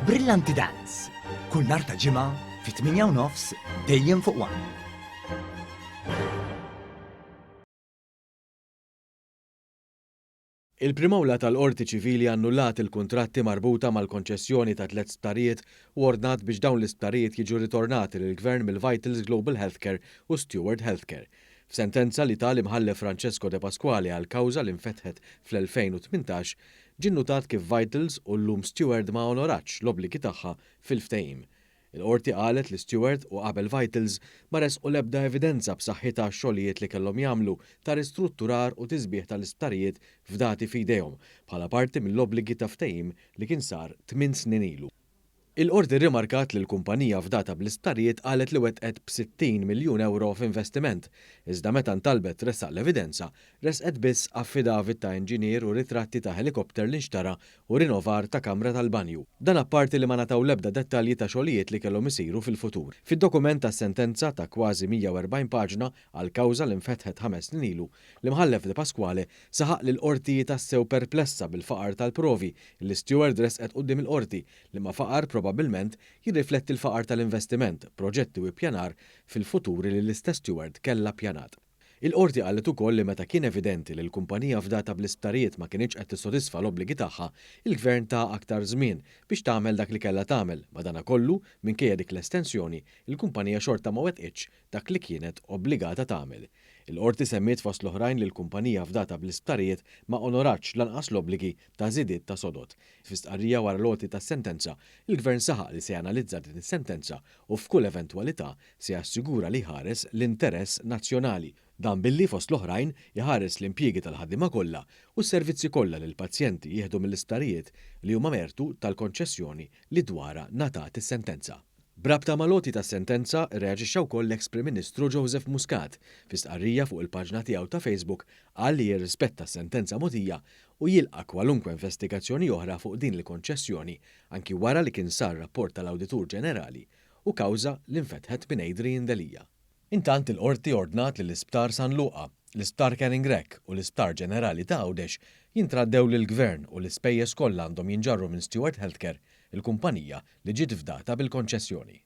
Brillanti Dance, kull nhar ta' Ġimgħa fit-8 u nofs dejjem fuq One. Il-Prim'Awla tal-Qorti Ċivili annullat il-kuntratti marbuta mal-konċessjoni ta' tlett sptarijiet u ordnat biex dawn l-isptarijiet jiġu ritornati lill-Gvern mill-Vitals Global Healthcare u Steward Healthcare. F'sentenza li ta l-Imħallef Francesco Depasquale għal kawża li nfetħet fl-2018, ġie nnutat kif Vitals u llum Steward ma onoratx l-obbligi tagħha fil-ftehim. Il-Qorti qalet li Steward u qabel Vitals ma ressqu l-ebda evidenza b'saħħitha għax-xogħlijiet li kellhom jagħmlu ta' ristrutturar u tisbiħ tal-isptarijiet fdati f'idejhom bħala parti mill-obbligi ta' ftehim li kien sar tminn snin ilu. Il-Qorti rrimarkat li l-kumpanija fdata bl-isptarijiet qalet li wettqet b'60 miljun ewro f'investiment, iżda meta ntalbet tressaq l-evidenza, ressqet biss affidavit ta' inġinier u ritratti ta' ħelikopter li nxtara u rinnovar ta' kamra tal-banju. Dan apparti li ma ngħataw l-ebda dettalji ta' xogħlijiet li kellhom isiru fil-futur. Fid-dokument tas-sentenza ta' kważi 140 paġna għall-kawża li nfetħet ħames snin ilu, l-Imħallef Depasquale saħaq li l-Qorti hi tassew perplessa bil-faqar tal-provi li Steward ressqet quddiem il-Qorti, liema faqar probabbilment jirrifletti l-faqar tal-investiment, proġetti u ippjanar fil-futur li l-istess Steward kellha ppjanat. Il-Qorti qalet ukoll li meta kien evidenti li l-kumpanija fdata bl-isptarijiet ma kinitx qed tissodisfa l-obbligi tagħha, il-Gvern ta aktar żmien biex tagħmel dak li kellha tagħmel, madanakollu, minkejja dik l-estensjoni, il-kumpanija xorta ma wettqitx dak li kienet obbligata tagħmel. Il-Qorti semmiet fost l-oħrajn li l-kumpanija fdata bl-isptarijiet ma onoratx lanqas l-obbligi ta' żidiet ta' sodod. Fi stqarrija wara l-għoti tas-sentenza, il-Gvern saħaq li se janalizza din is-sentenza u f'kull eventwalità se jassigura li jħares l-interess nazzjonali. Dan billi, fost l-oħrajn, iħares l-impjiegi tal-ħaddiema kollha u s-servizzi kollha li l-pazjenti jieħdu mill-isptarijiet li huma mertu tal-konċessjoni li dwarha ngħatat is-sentenza. B'rabta mal-għoti tas-sentenza, irreaġixxa wkoll l-eks Prim Ministru Joseph Muscat. Fi stqarrija fuq il-paġna tiegħu ta' Facebook qal li jirrispetta s-sentenza mogħtija u jilqa' kwalunkwe investigazzjoni oħra fuq din l-konċessjoni anki wara li kien sar rapport tal-Awditur Ġenerali u kawża li nfetħet minn Adrian Delia. Intant il-Qorti ordnat li l-Isptar San Luqa, l-Isptar Canning Grech u l-Isptar Ġenerali ta' Għawdex jintraddew lill-Gvern u l-ispejjeż kollha għandhom jinġarru minn Steward Healthcare, il-kumpanija li ġiet fdata bil-konċessjoni.